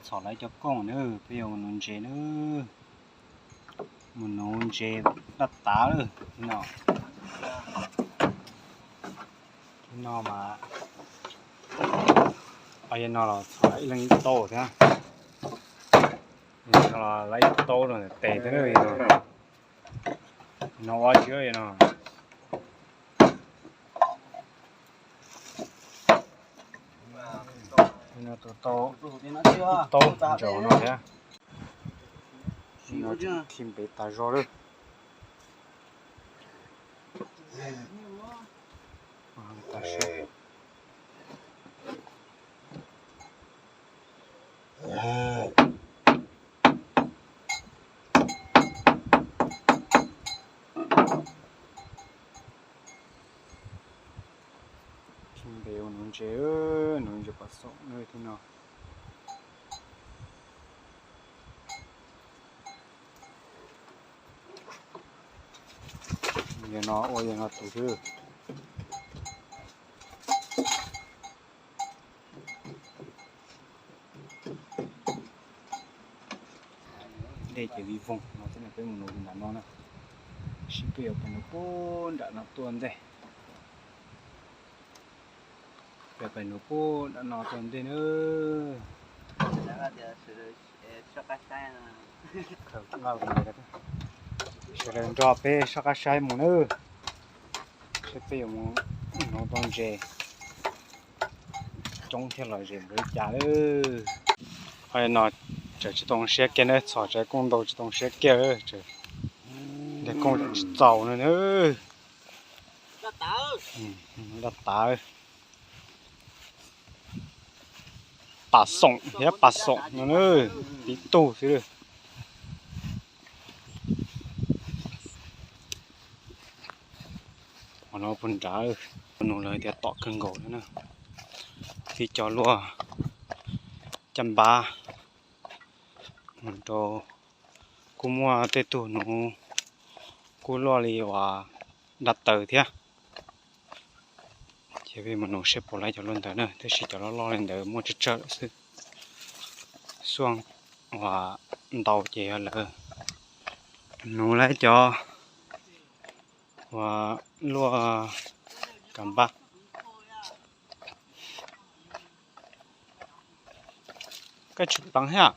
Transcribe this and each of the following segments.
Txhom lawv cov kooj na, peb yuav mus nuv ntses na. Mus nuv ntses daj tav lawm no. Thib no mas, yog no los txhom ib leeg ib tau thiab. Yog no los lawv ib tau no tes thiab no. No ua tsis no. No tus tau ib tau ntsaum no thiab. No khi npev tas zog lawm. Khi npev ua nuv ntses, nuv ntses pas xoom na thib no. Yog no ua yog no tus xwb. Dej ces vij voog no thiab, peb mus nuv li ntawm no na. Seb peb yuav pais nuv puag nram no tuaj ntej. Peb pais nuv puag nram no tuaj ntej na. Sawv daws nrog peb soj qab saib mus na. Seb peb yuav mus nuv tau ntses coob thiab los zem npaum li cas lawm. Qhov no tseem tsis tau siab kiag na, txhom tsev kooj ntau tsis tau siab kiag. Ntses kooj tsis txaus no na. Daj tav, pas xoom thiab pas xoom no na, tib tug xwb. Qhov no puag nrad, nug lawv tias tom kawg nkaus thiab na. Tib co luaj caj npab, rau kuj muaj tej tug nuv kuj luaj li uas dab taws thiab. Ces peb mus nuv seb puas laib cov luaj ntawd na, tab sis cov loj loj li ntawd muaj tsawg tsawg lawm xwb. Xuaj uas ntau ces yog lawv nuv laib cov uas luaj kam npab. Koj tsis pleev thiab.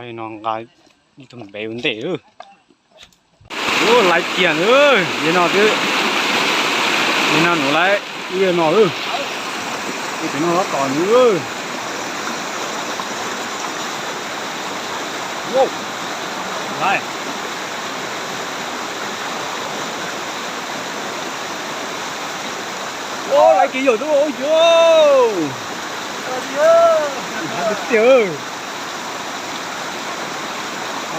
No nqa ib tug npev ua ntej. Ua laiv kiag na, yog no twb, yog no nuv laiv ib no, ib no tab tom nuv. Laiv, ua laiv kiag yog twb ua yuav. Tiag tiag.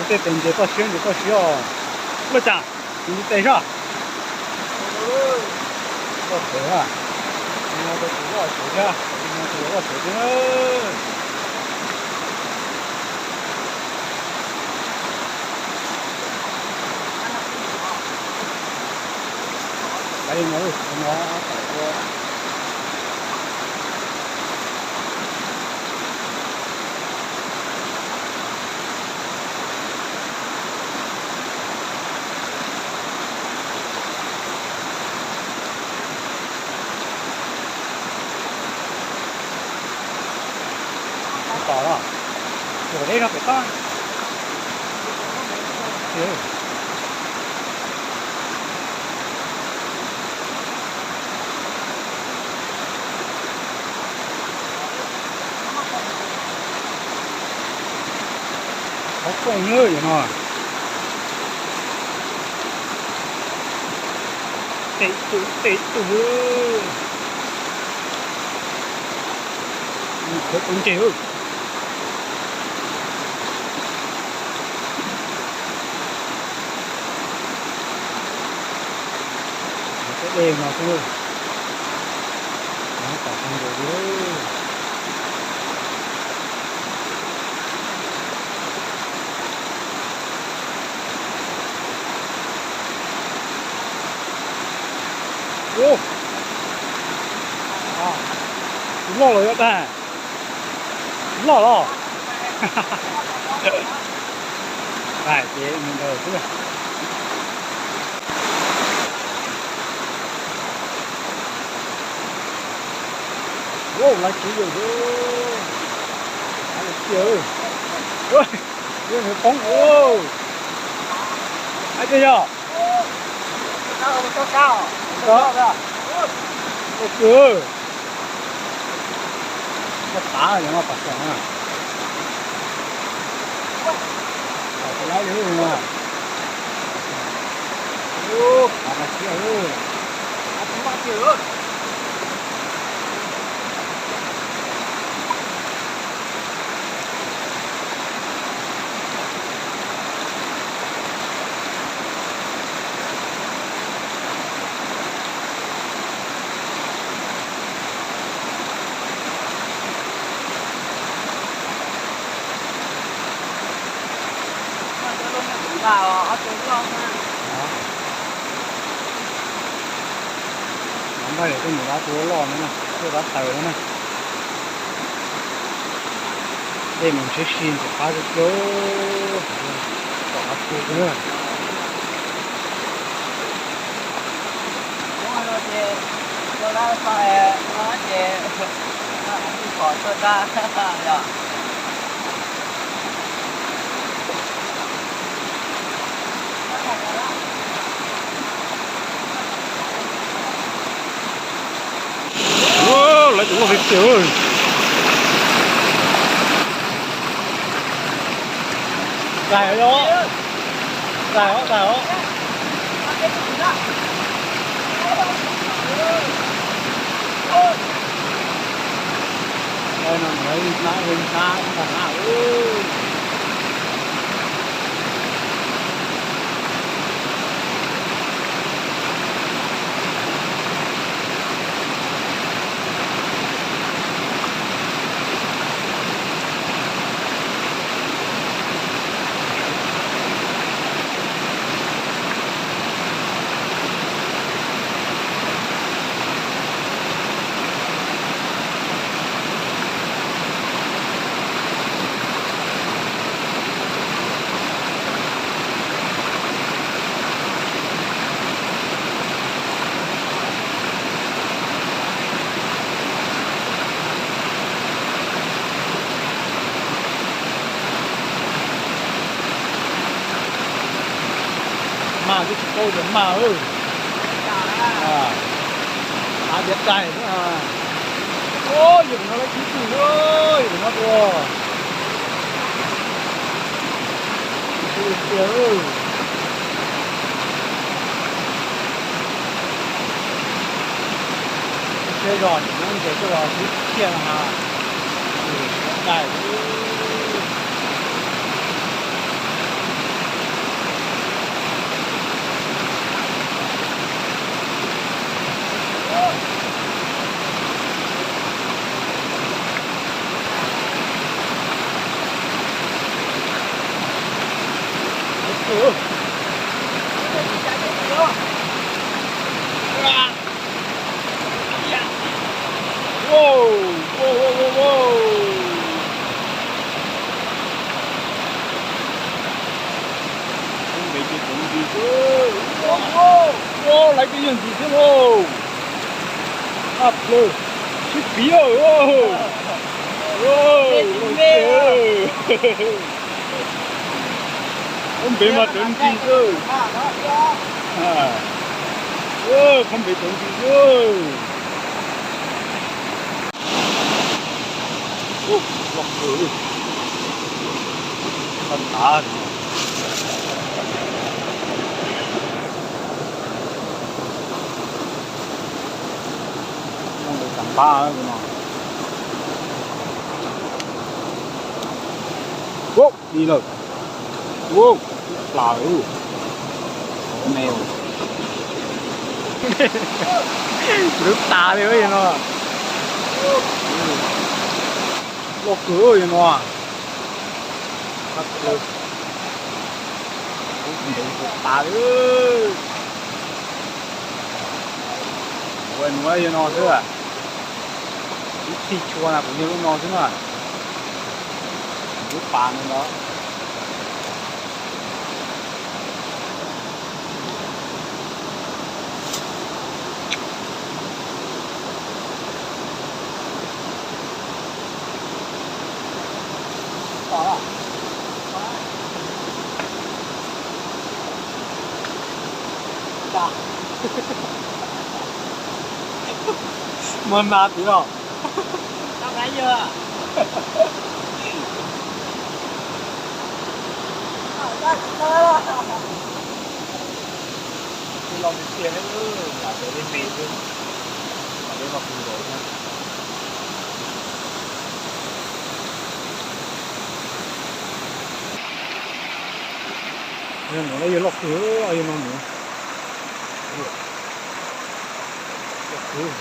Tej tes ntses toj siab ntses toj siab os. Luaj cas, tus tes soj. Loj kawg, tus loj kawg thiab, tus loj kawg thiab. Tom los, tus deb no pem toj. Qhov kooj na yom no. Tej tus tej tus. Khawv tau ntses. Tej dej no xwb. Tom kawg nkaus li. Tus loj los yuav dag. Loj los. Dag ces mus ntaws xwb. Lawv tsis yog, lawv tsis yog, yog nws poob. Hais tias yog. Ua kawg. Koj tav yog no pas xeem na. Pas xeem laib li no. Ub, pas mas siab lawm. Npaj yog tej niam dab tuaj loj no na, tuaj dab taws no na. Dej mus ntshiab si ntxim qab tiag tiag, tom qab tu na. Lawv tus loj tiag tiag. Daig os, daig os, daig os. Hnab hnab hnab hnab. Maj twb tsis paub tias maj. Av tiav daig xwb. Yog no lawv tib tug, yog no tua. Siab zog ces nyob ntes tuaj los twb tsis thiaj no ha. Daig. Ua, lawv twb yog ntsis xwb lauj. Ab plaws, sib piv. Qhov npev mas rawv ntsis xwb. Qhov npev rawv ntsis xwb. Loj kawg li. Tag tav. Noj ntawd tag npab no. Ub, di lawm. Ub, plas lawm. Me, lub tas li no. Loj kawg no. Ub, ntev tas li. Nuav yog no xwb, ib txhij tshua na kuv yog lub no xwb na, lub pas no no. Muaj nas tid los. Los tiag tiag, lam peb me xwb, lam peb los pw nkaus thiab. Nuav lawv yog loj kawg, yog no nuav. Loj kawg.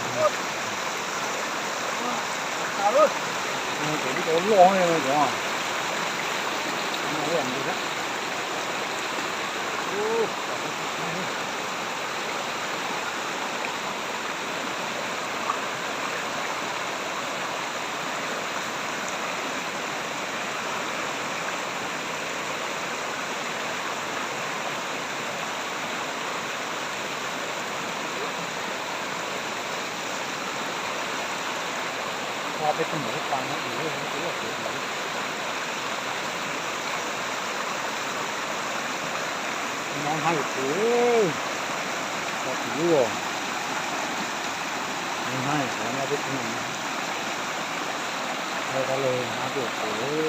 Cov loj cov. Peb tuaj mus ib pas no, no hnab yuav pum, hnab yuav pum, hnab yuav pum, hnab yuav pum, hnab yuav pum.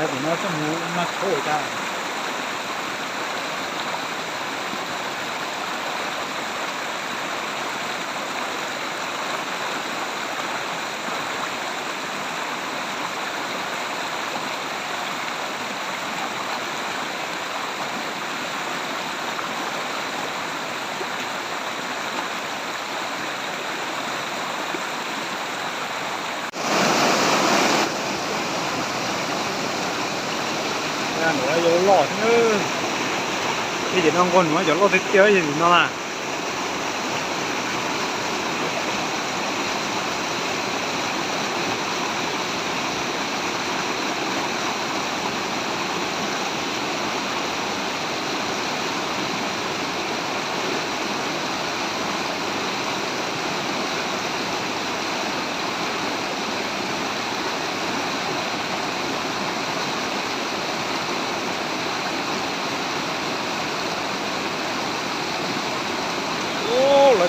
Tim no txoj hmoo maj khaub tas. Nuav yuav loj thiab. Ib tim no nquag nuav cov loj tiag tiag yog tim no na.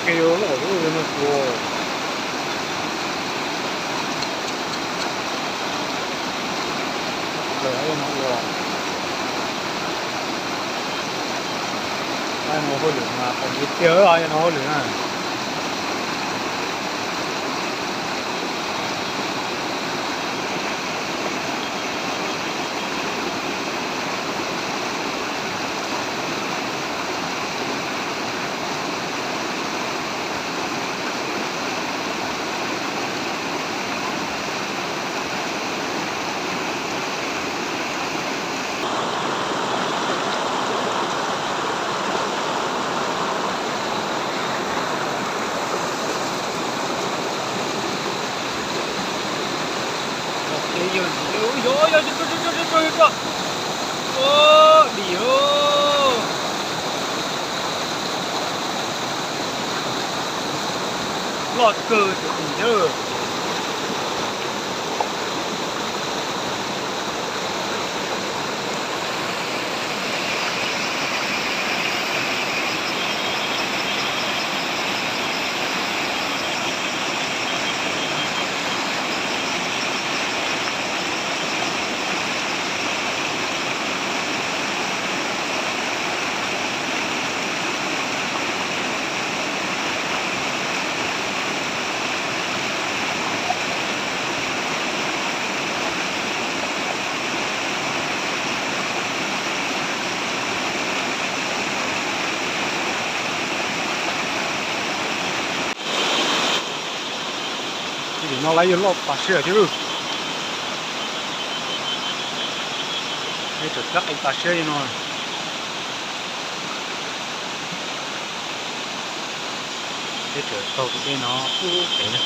Kev yuav loj ua no tus. Lawv no ua. Ai no hauj lwm mas qhov ntxiv tiag no hauj lwm na. Dim, loj kawg tus dim thiab. Tim no lawv yuav loj tas siab thiab lauj. Neb tseem tab qis tas siab li no. Peb tseem taug tus dej no pub pem na.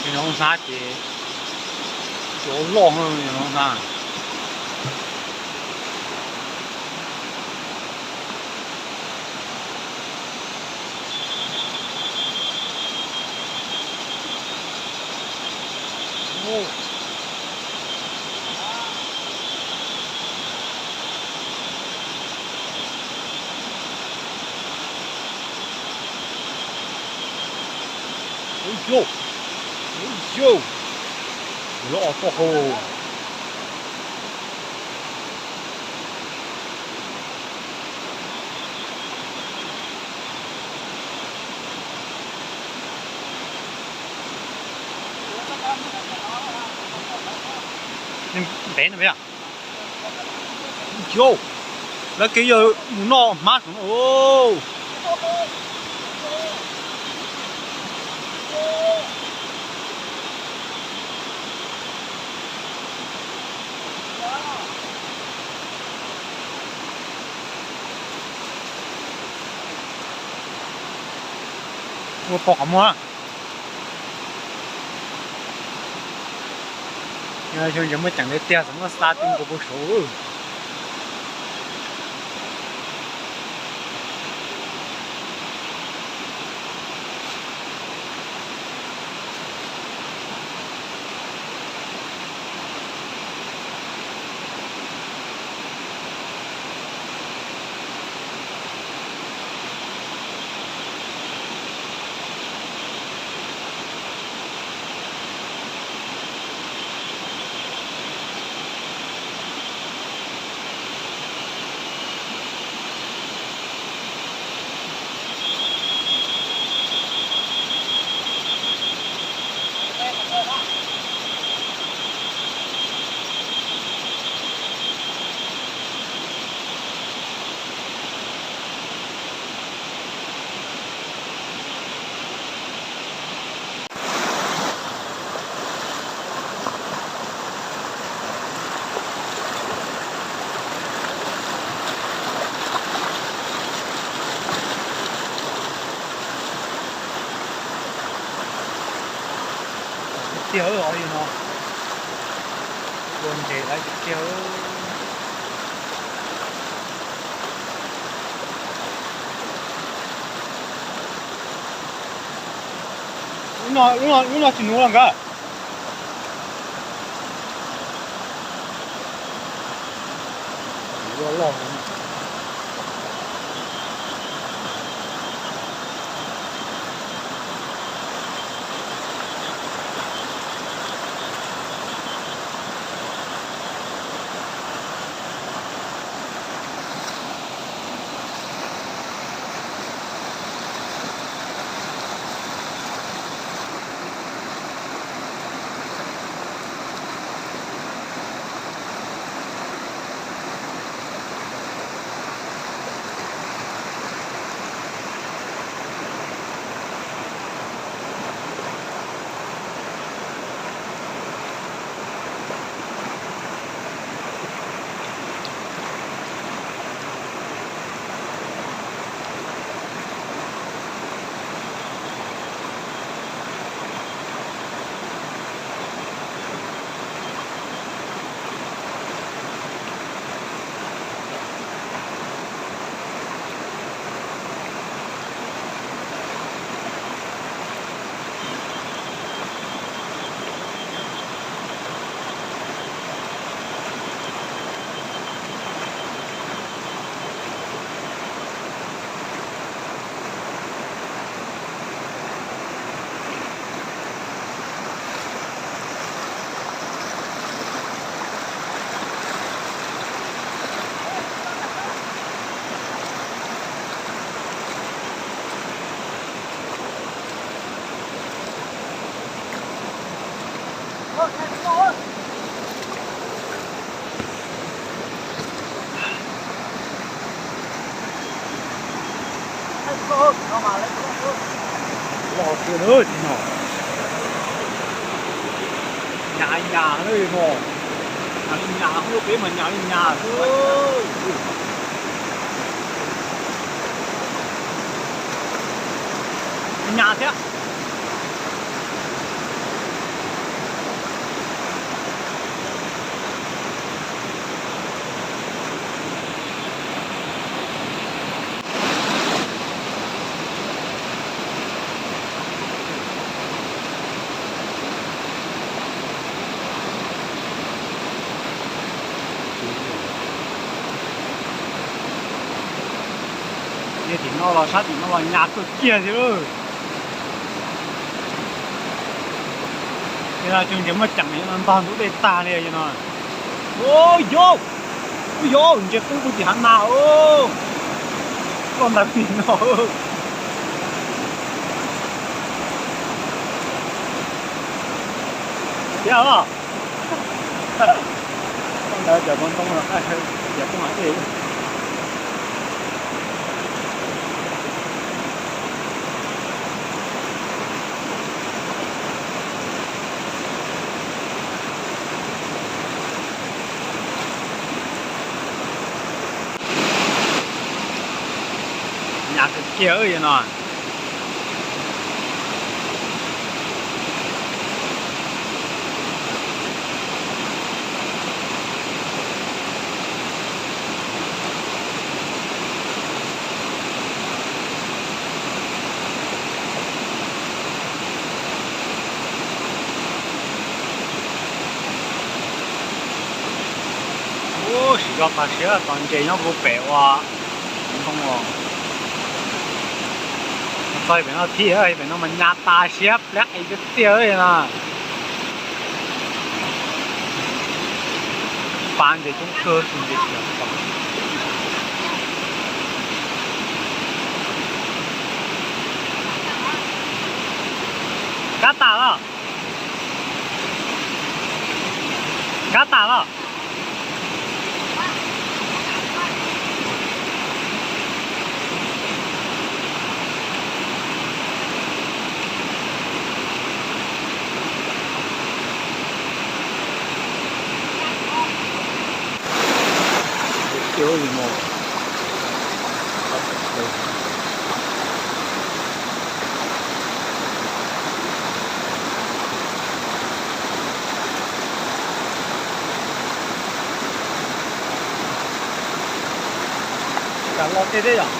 Tej no hnab ces tsuav loj no hnab. Ub yau, ub yau, loj taub hau. Ntev no yog. Yau, lawv kev yog mus noj hmab saum no. Ua pom qhov muag. Xyoo ntawd muaj ceem li tiag, txawm muaj xa ti nkaus puag saud. Tiag li no, ua ntses lawm tiag. Lub no, lub no tsis nuv los nkawd. Ua loj. Los xwb na, tsis no. Nyas nyas na no. Nyas li nyas, lub peb mas nyas li nyas xwb. Nyas thiab. Tim no los sab tim no los nyas kawg kiag thiab lauj. Ces no tseem ntses muaj ceem ntog ntub dej tag li no. Ua yau, ua yau, ntses qub puag tim hav na. Koj ntawd tim no. Thiab os. Koj ntawd cov poob ntoo los, cov poob hav dej. Nyas kawg kiag no. Ub, siv zog tas siab tos ntses nyob puag pem ua ntoo os. Txog pem no thiab, pem no mas nyas tas siab plab qis tiag tiag li no. Pab ntses coob kawg tus ntses tsis yog pom. Kab tas los? Kab tas los? Kam los tej thiab yom.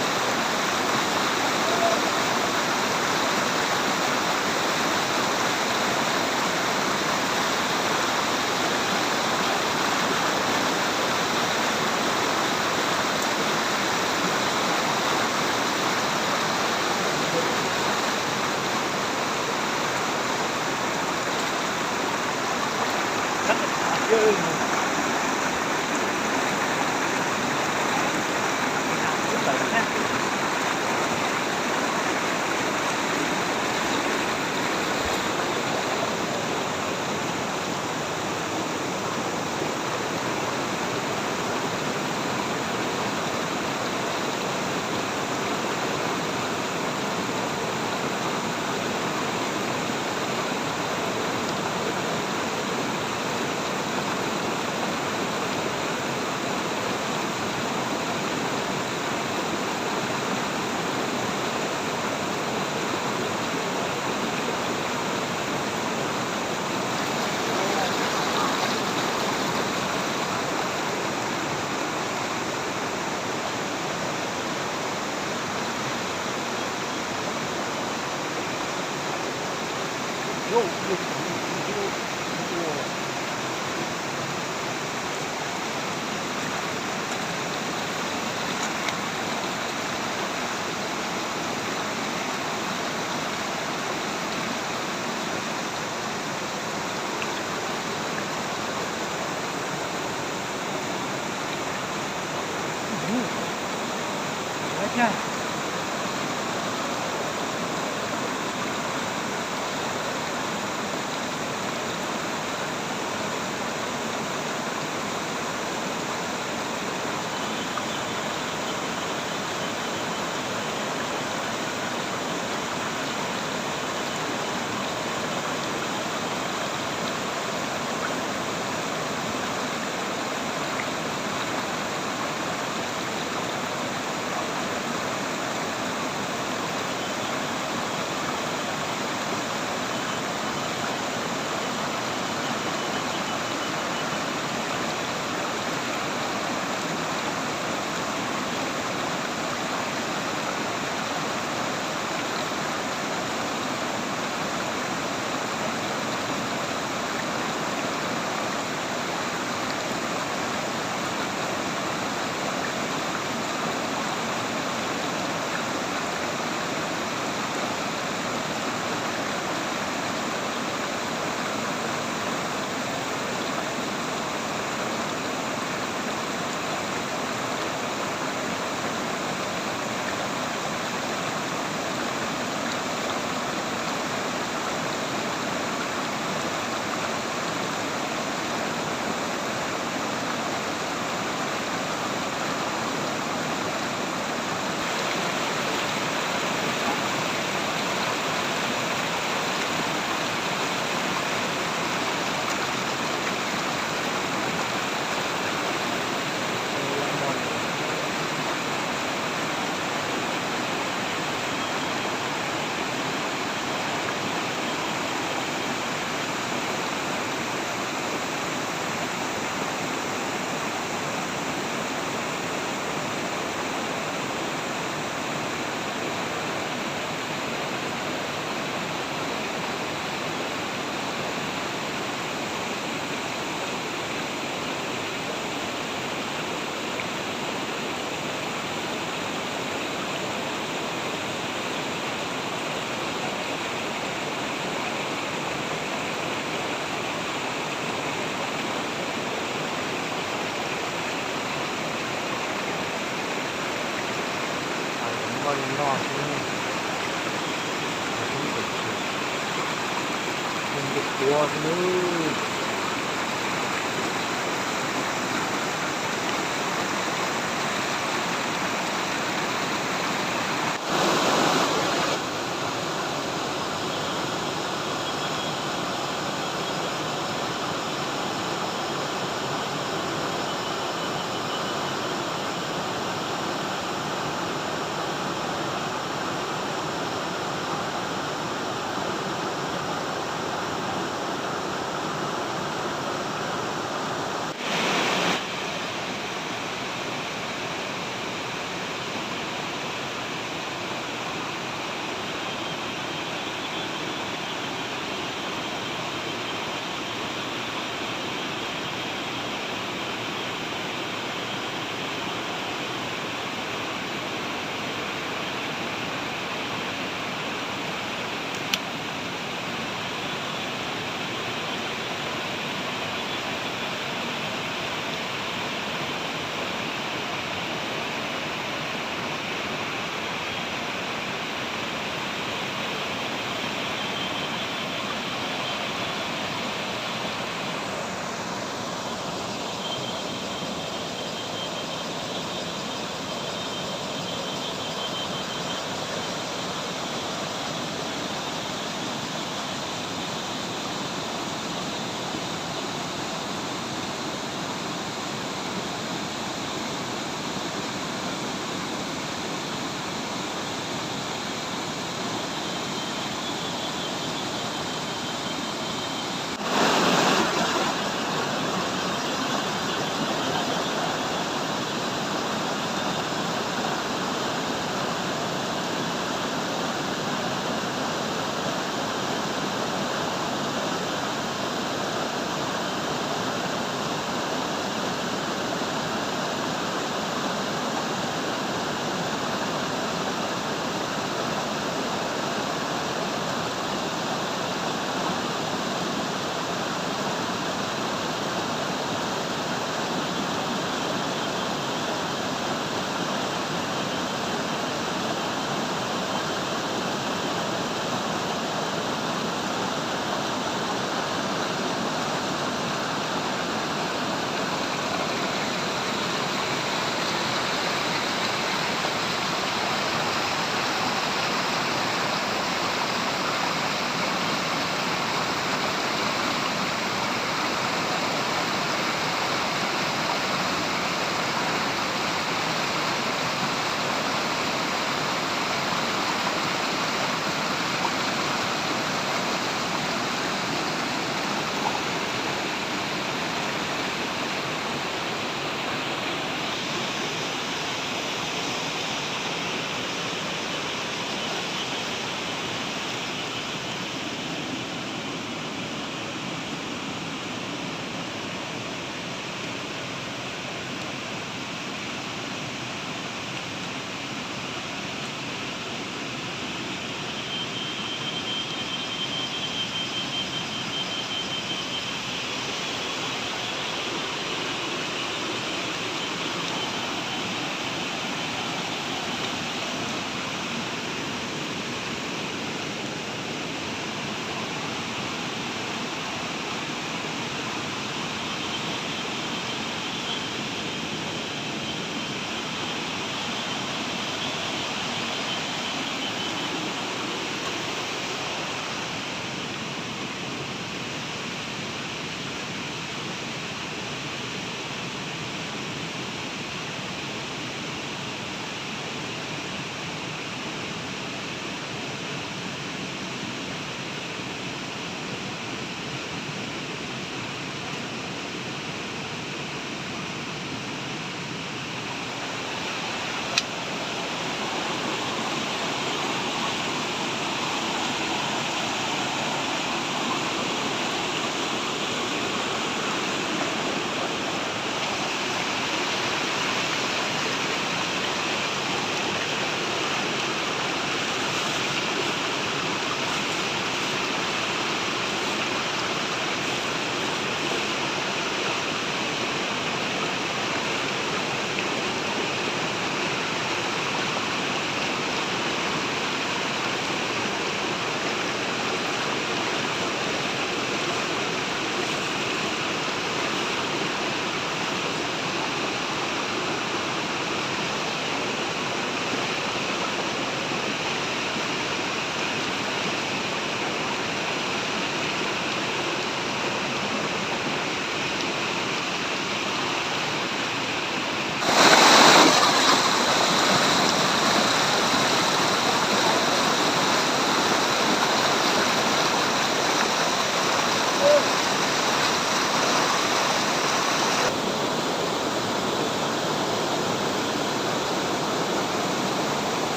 Npaj li no xwb, npaj li no xwb, nce quav xwb nawb.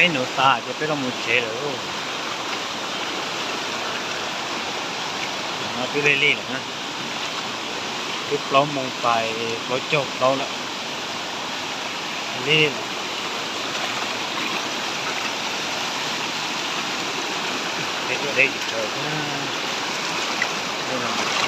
Ib hnub tas ces peb los mus tsev lawm. No twb lig lig lawm na, twb plaub moos pais plaub caug plaub lawm. Lig lawm. Peb tuaj deb tsis tsaws thiab.